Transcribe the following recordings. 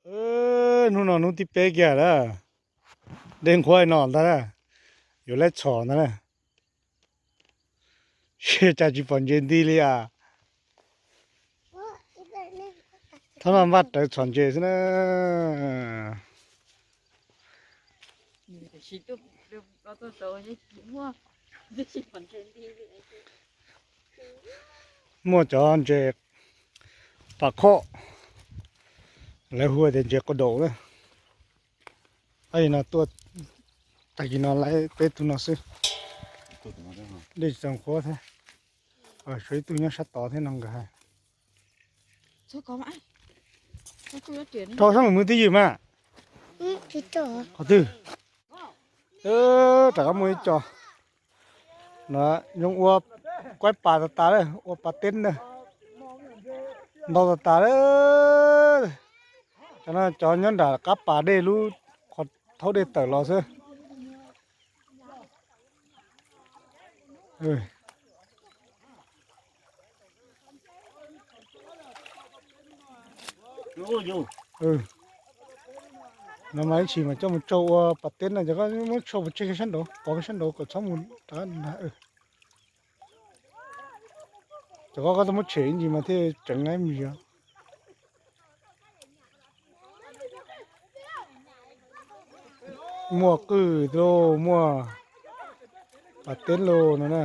Hnub no hnub thib peb kiag lawm, dej nqhuab no ntag na, yuav laib txhom ntag na. Cas tsis pom ntses nti li as. Thaum no npaj rawv txhom ntses xwb na. Muaj cov ntses pas khoj, lawv hu tias ntses quav daum na. Ib no tuaj, tag kis no lawv peb tug no xwb. Dej tsis tau nqhuab thiab. Tshuav ib tug nyob sab tod thiab no nkawd hais. Rau sab lus mwv twj ywm mas. Qhov twg? Rov qab muaj ib co. No zoo ua kuaib pas tas tas lawm, ua pas teb na. Ntau tas tas lawm. Cov no cov nyob nram qab pas dej lub qhov thaub dej tawm los xwb. No mas ib ntsis mas coj mus tsau ua pas teb no, cov koj muab tsau pov tseg kiag sab nraud, pov kiag sab nraud kom txhob mus rau na. Cov koj, koj tau muab tshem ib ntsis mas thiaj tseev ib mus yog. Muaj qwj lauj, muaj pas teb lauj no na.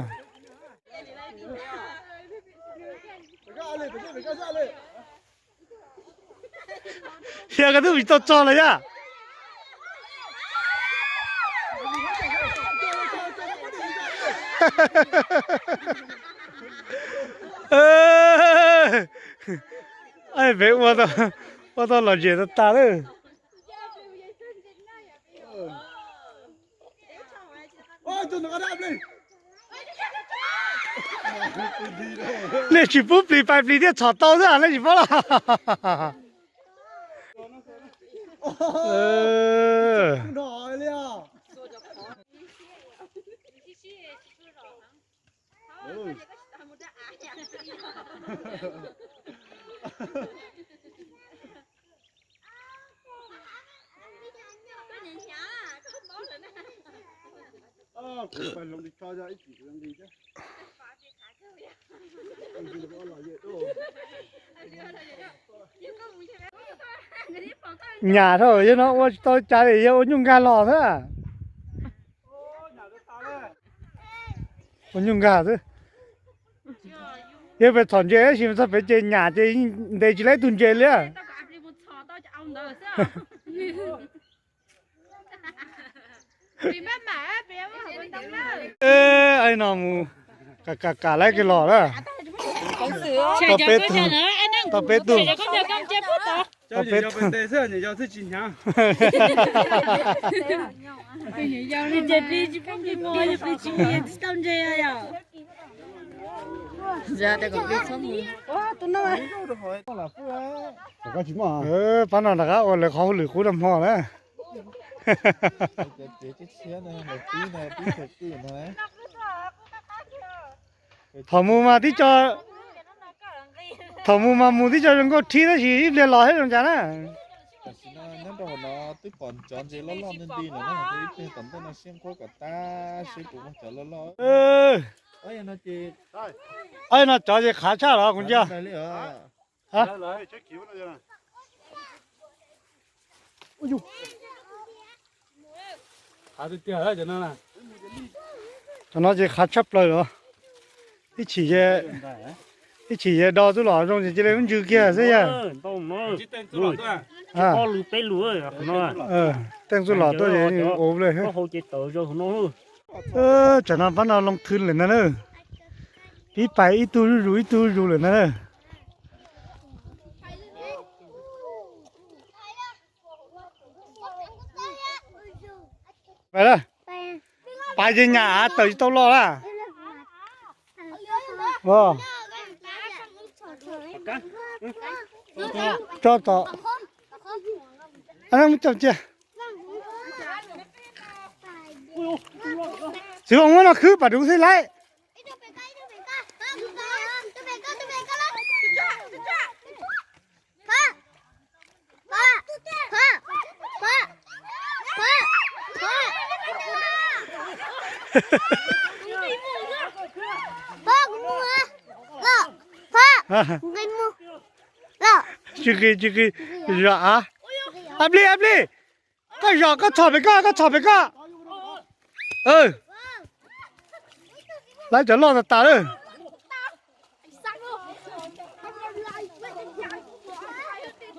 Yog koj twb vim tau tso lawm yog. Peb ua tau lom zem tas tas lawm. Nej tsis pub plis pais plis thiaj txhom tau xwb, nej tsis paub los. Nyam dhau, yog no ua tsis tau cas li, yog ua nyuj nkag los xwb. Ua nyuj nkag xwb. Yog pem txhom ntses tab sis txog pem ces nyam ces ntes tsis laib tug ntses li. Ai no mus kam kam kam laib kiag los lawm. Tau peb tug, tau peb tug. Pab no rov qab ua lawv qhov hauj lwm qub rau hmo na. Thaum mus mas tib co, thaum mus mas mus tib co zoo nkauj rhib tab sis ib pliag los thiab zoo cas na. Tam sim no nyob rau hauv no twb pom cov ntses loj loj nti nti lawm na, ib pliag tom ntej no siab nqhuab kom tag seb puas muaj cov loj loj. Ob no cov ces qhav tshaj los kuv ntsia. Cov no ces qhav tshaj plaws los. Ib chim, ib chim ces do tub los zoo ces cia li lub ntsws kiag xwb yog. Teej tub los tuaj ces ua ua li. Tsam no pab no loo thwv lawm ntag na. Pib pais ib tug zuj zus ib tug zuj zus lawm ntag na. Pais, pais ces nyam av tawm tsis tau los lawm. Tso tom, mus coj cia. Txiv Hmoob muab no khwb pam dub xwb laib. Phob, kuv mus. Los, phob, kuv nqis mus. Los. Tsis nqis, tsis nqis. Zom av. Ab plig, ab plig. Koj zom, koj txhom pem koj, koj txhom pem koj. Lawv cov loj tas tas lawm.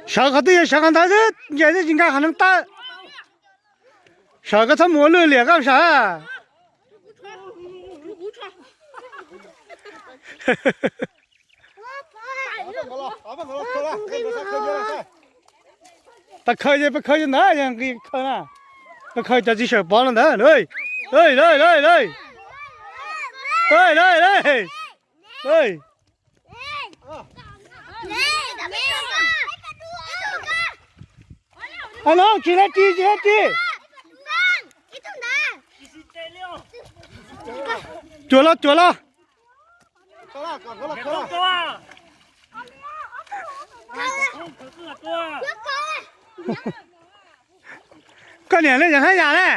Sawv qhov twg yog sawv qhov ntawd xwb, nce twb tsis nkag qhov neev taw. Sawv koj txhob mus ua lwj liam koj sawv. Pas khaws, pas khaws ntawd yog nqis khaws na. Pas khaws cov tsis sawv pov no ntawd. Los tsis laib ris, tsis laib ris. Cuam los, cuam los. Koj niam li yog hab yam ne.